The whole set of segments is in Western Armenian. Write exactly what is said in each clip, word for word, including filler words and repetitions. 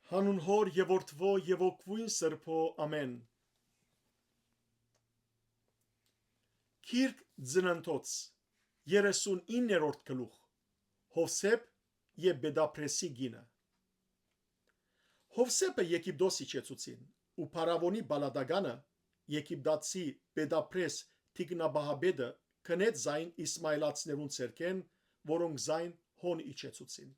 Հանուն Հօր եւ Որդւոյ եւ Հոգւոյն Սրբոյ, ամէն։ Գիրք Ծննդոց, երեսուն իններորդ գլուխ։ Յովսէփ եւ Պետապրեսի կինը։ Յովսէփը Եգիպտոս իջեցուցին, ու Փարաւոնի պալատականը, Եգիպտացի Պետապրես թիկնապահապետը, կնեց զայն Իսմայելացիներուն ձեռքէն, որոնք զայն հոն իջեցուցին։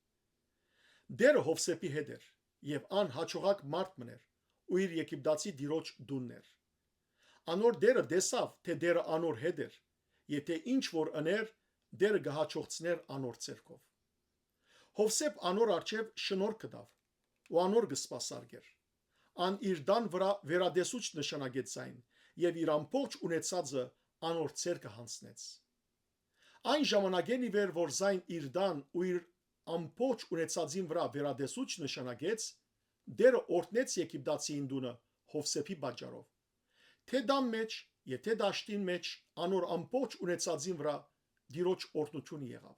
Տէրը Յովսէփի հետ էր, եւ ան յաջողակ մարդ մըն էր, ու իր Եգիպտացի տիրոջ տունն էր։ Անոր տէրը տեսաւ թէ Տէրը անոր հետ էր, եւ թէ ինչ որ ընէր, Տէրը կը յաջողցնէր անոր ձեռքով։ Յովսէփ անոր առջեւ շնորհք կտաւ ու անոր կը սպասարկէր։ Ան իր տան վրայ վերատեսուչ նշանակեց զայն, եւ իր ամբողջ ունեցածը անոր ձեռքը յանձնեց։ Այն ժամանակէն ի վեր որ զայն իր տան ու իր ամբողջ ունեցածին վրայ վերատեսուչ նշանակեց, Տէրը օրհնեց Եգիպտացիին տունը Յովսէփի պատճառով։ Թէ տան մէջ եւ թէ դաշտին մէջ անոր ամբողջ ունեցածին վրայ Տիրոջ օրհնութիւնը եղաւ։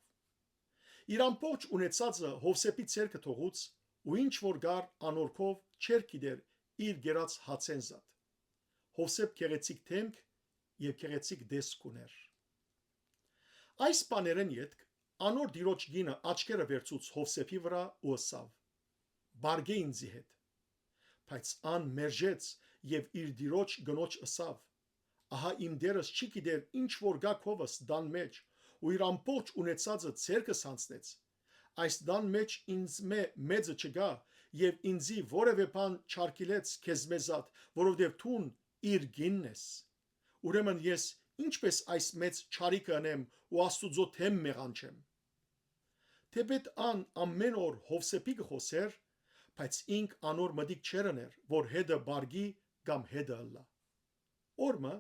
Իր ամբողջ ունեցածը Յովսէփի ձեռքը թողուց ու ինչ որ կար անոր քով, չէր գիտեր իր կերած հացէն զատ։ Յովսէփ գեղեցիկ դէմք եւ գեղեցիկ տեսք ունէր։ Այս բաներէն ետք անոր տիրոջ կինը աչքերը վերցուց Յովսէփի վրայ ու ըսաւ. «Պարգէ ինծի հետ»։ Բայց ան մերժեց եւ իր տիրոջ կնոջ ըսաւ. «Ահա իմ տէրս չի գիտեր ինչ որ կայ քովս տան մէջ ու իր ամբողջ ունեցածը ձեռքս յանձնեց։ Այս տան մէջ ինձմէ մեծը չկայ եւ ինծի որեւէ բան չարգիլեց քեզմէ զատ, որովհետեւ դուն իր կինն ես։ Ուրեմն ես ի՞նչպէս այս մեծ չարիքը ընեմ ու Աստուծոյ դէմ մեղանչեմ»։ Թէպէտ ան ամէն օր Յովսէփի կը խօսէր, բայց ինք անոր մտիկ չէր ըներ, որ հետը պարգի կամ հետը ըլլայ։ Օր մը,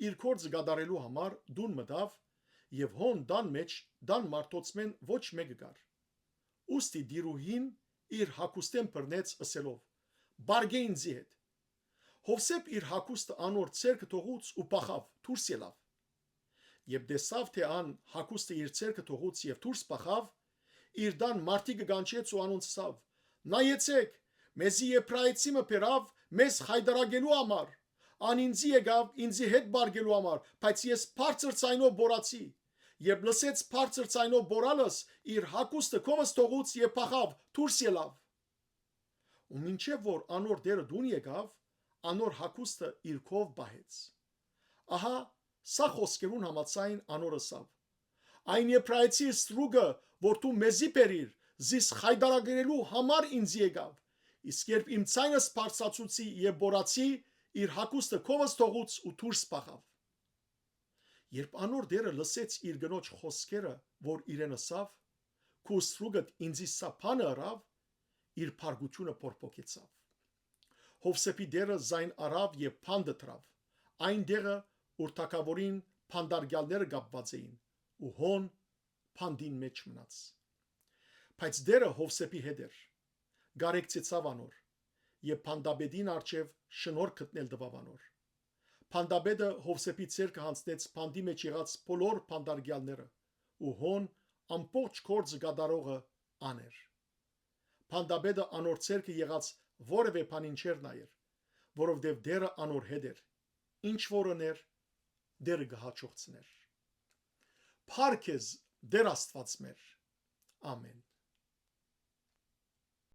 իր գործը կատարելու համար տուն մտաւ եւ հոն տան մէջ տան մարդոցմէն ոչ մէկը կար։ Ուստի տիրուհին իր հագուստէն բռնեց ըսելով. «Պարգէ ինծի հետ»։ Յովսէփ իր հագուստը անոր ձեռքը թողուց ու փախաւ, դուրս ելաւ։ Երբ տեսաւ թէ ան հագուստը իր ձեռքը թողուց եւ դուրս փախաւ, իր տան մարդիկը կանչեց ու անոնց ըսաւ. «Նայեցէք, մեզի Եբրայեցի մը բերաւ մեզ խայտառակելու համար։ Ան ինծի եկաւ ինծի հետ պարգելու համար, բայց ես բարձր ձայնով պորացի։ Երբ լսեց բարձր ձայնով պորալս, իր հագուստը քովս թողուց եւ փախաւ, դուրս ելաւ»։ Ու մինչեւ որ անոր տէրը տուն եկաւ, անոր հագուստը իր քով պահեց։ Ահա սա խօսքերուն համաձայն անոր ըսաւ. «Այն Եբրայեցի ստրուկը, որ դու մեզի բերիր, զիս խայտառակելու համար ինծի եկաւ, իսկ երբ իմ ձայնս բարձրացուցի եւ պորացի, իր հագուստը քովս թողուց ու դուրս փախաւ»։ Երբ անոր տէրը լսեց իր կնոջ խօսքերը, որ իրեն ըսաւ. «Քու ստրուկդ ինծի սա բանը ըրաւ», իր փառկութիւնը փորփոքեցաւ։ Յովսէփի տէրը զայն առաւ եւ բանտը դրաւ, այն տեղը, ուր թագաւորին բանտարկեալները կապուած էին, ու հոն բանտին մէջ մնաց։ Բայց Տէրը Յովսէփի հետ էր, կարեկցեցաւ անոր եւ բանտապետին առջեւ շնորհք գտնել տուաւ անոր։ Բանտապետը Յովսէփի ձեռքը յանձնեց բանտի մէջ եղած բոլոր բանտարկեալները, ու հոն ամբողջ գործը կատարողը ան էր։ Բանտապետը անոր ձեռքը եղած որեւէ բանին չէր նայեր, որովհետեւ Տէրը անոր հետ էր, ինչ որ ընէր, Տէրը կը յաջողցնէր։ Փառք քեզ, Տէր Աստուած մեր։ Ամէն։